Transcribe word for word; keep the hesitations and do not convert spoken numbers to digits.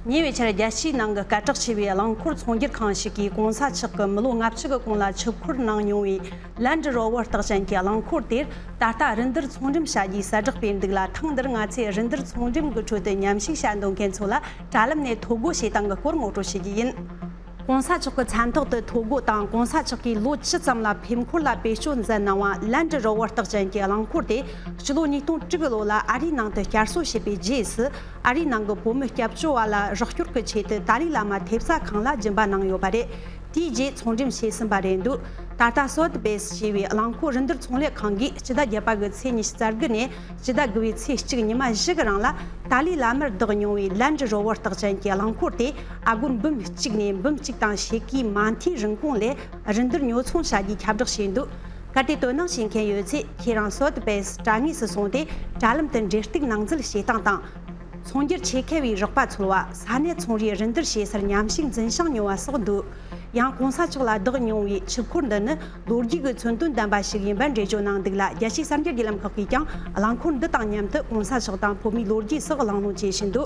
ཉེ་བའི་ཆར་རྒྱལ་སྤྱིའི་ནང་གི་སྐད་གྲགས་ཆེ་བའི་རླངས་འཁོར་ཚོང་སྒྱུར་ཁང་ཞིག་གིས་གོང་ས་མཆོག་གིས་མི་ལོ་ལྔ་བཅུ་གི་གོང་ལ་ཆིབས་འཁོར་གནང་མྱོང་བའི་Land Rover རྟགས་ཅན་གྱི་རླངས་འཁོར་དེར་ད་ལྟ་རིན་བསྡུར་ཚོང་འགྲེམས་བྱ་རྒྱུའི་གསལ་བསྒྲགས་སྤེལ་འདུག་ལ། ཐེངས་འདིར་ང་ཚོས་རིན་བསྡུར་ཚོང་འགྲེམས་ཀྱི་ཁྲོད་དུ་མཉམ་ཞུགས་བྱ་འདོད་མཁན་ཚོ་ལ་དྲ་ལམ་ནས་ཐོ་འགོད་བྱེད་སྟངས་ཀྱི་སྐོར་ངོ་སྤྲོད་བྱེད་རྒྱུ་ཡིན། གོང་ས་མཆོག་གི་མཚན་ཐོག་ཏུ་ཐོ་འགོད་དང་། གོང་ས་མཆོག་གིས་ལོ་བཅུ་ཙམ་ལ་ཕེབས་འཁོར་ལ་བེད་སྤྱོད་མཛད་གནང་བ་Land Rover རྟགས་ཅན་གྱི་རླངས་འཁོར་དེ་སྤྱི་ལོ་ཉིས་སྟོང་དྲུག་གི་ལོ་ལ་ཨ་རིའི་ནང་དུ་བསྐྱར་གསོ་བྱས་པའི་རྗེས་སུ། ཨ་རིའི་ནང་གི་བོད་མི་སྐྱབས་བཅོལ་བ་ལ་རོགས་སྐྱོར་གྱི་ཆེད་དུ་ཏཱ་ལའི་བླ་མ་ཐེབས་རྩ་ཁང་ལ་སྦྱིན་པ་གནང་ཡོད་པ་རེད། དེའི་རྗེས་ཚོང་འགྲེམས་བྱས་ཟིན་པ་རེད་འདུག་ད་ལྟ་Sotheby's ཞེས་པའི་རླངས་འཁོར་རིན་བསྡུར་ཚོང་ལས་ཁང་གིས་སྤྱི་ཟླ་བརྒྱད་པ་གི་ཚེས་ཉི་ཤུ་རྩ་དགུ་ནས་སྤྱི་ཟླ་དགུ་བའི་ཚེས་གཅིག་ཉི་མ་བཞི་གི་རིང་ལ་ཏཱ་ལའི་བླ་མར་བདག་མྱོང་བའི་Land Rover རྟགས་ཅན་གྱི་རླངས་འཁོར་དེ་ཨ་སྒོར་འབུམ་གཅིག་ནས་འབུམ་གཅིག་དང་ཕྱེད་ཀའི་མ་མཐའི་རིན་གོང་ལས་རིན་བསྡུར་ཉོ་ཚོང་བྱ་རྒྱུའི་ཁྱབ་བསྒྲགས་བྱས་འདུག་གལ་ཏེ་དོ་སྣང་བྱེད་མཁན་ཡོད་ཚེ་ཁྱེད་རང་Sotheby's དྲ་ངོས་སུ་སོང་སྟེ་དྲ་ལམ་དུ་འབྲེལ་གཏུག་ནང་འཛུལ་བྱེད་སྟངས་དང་། ཚོང་སྒྱུར་ཆེད་མཁས་པའི་རོགས་པ་འཚོལ་བ། ས་གནས་ཚོང་རའི་རིན་བསྡུར་བྱེད་སར་མཉམ་ཞུགས་འཛིན་བྱང་ཉོ་བ་སོགས་འདུག་ཡང་གོང་ས་མཆོག་ལ་བདག་མྱོང་བའི་ཆིབས་འཁོར་འདི་ནི་ལོ་རྒྱུས་ཀྱི་མཚོན་དོན་ལྡན་པ་ཞིག་ཡིན་པར་འགྲེལ་བརྗོད་གནང་འདུག་ལ། རྒྱལ་སྤྱིའི་གསར་འགྱུར་བརྒྱུད་ལམ་ཁག་གིས་ཀྱང་རླངས་འཁོར་འདི་དང་མཉམ་དུ་གོང་ས་མཆོག་དང་བོད་མིའི་ལོ་རྒྱུས་སོགས་གླེང་སློང་བྱེད་བཞིན་འདུག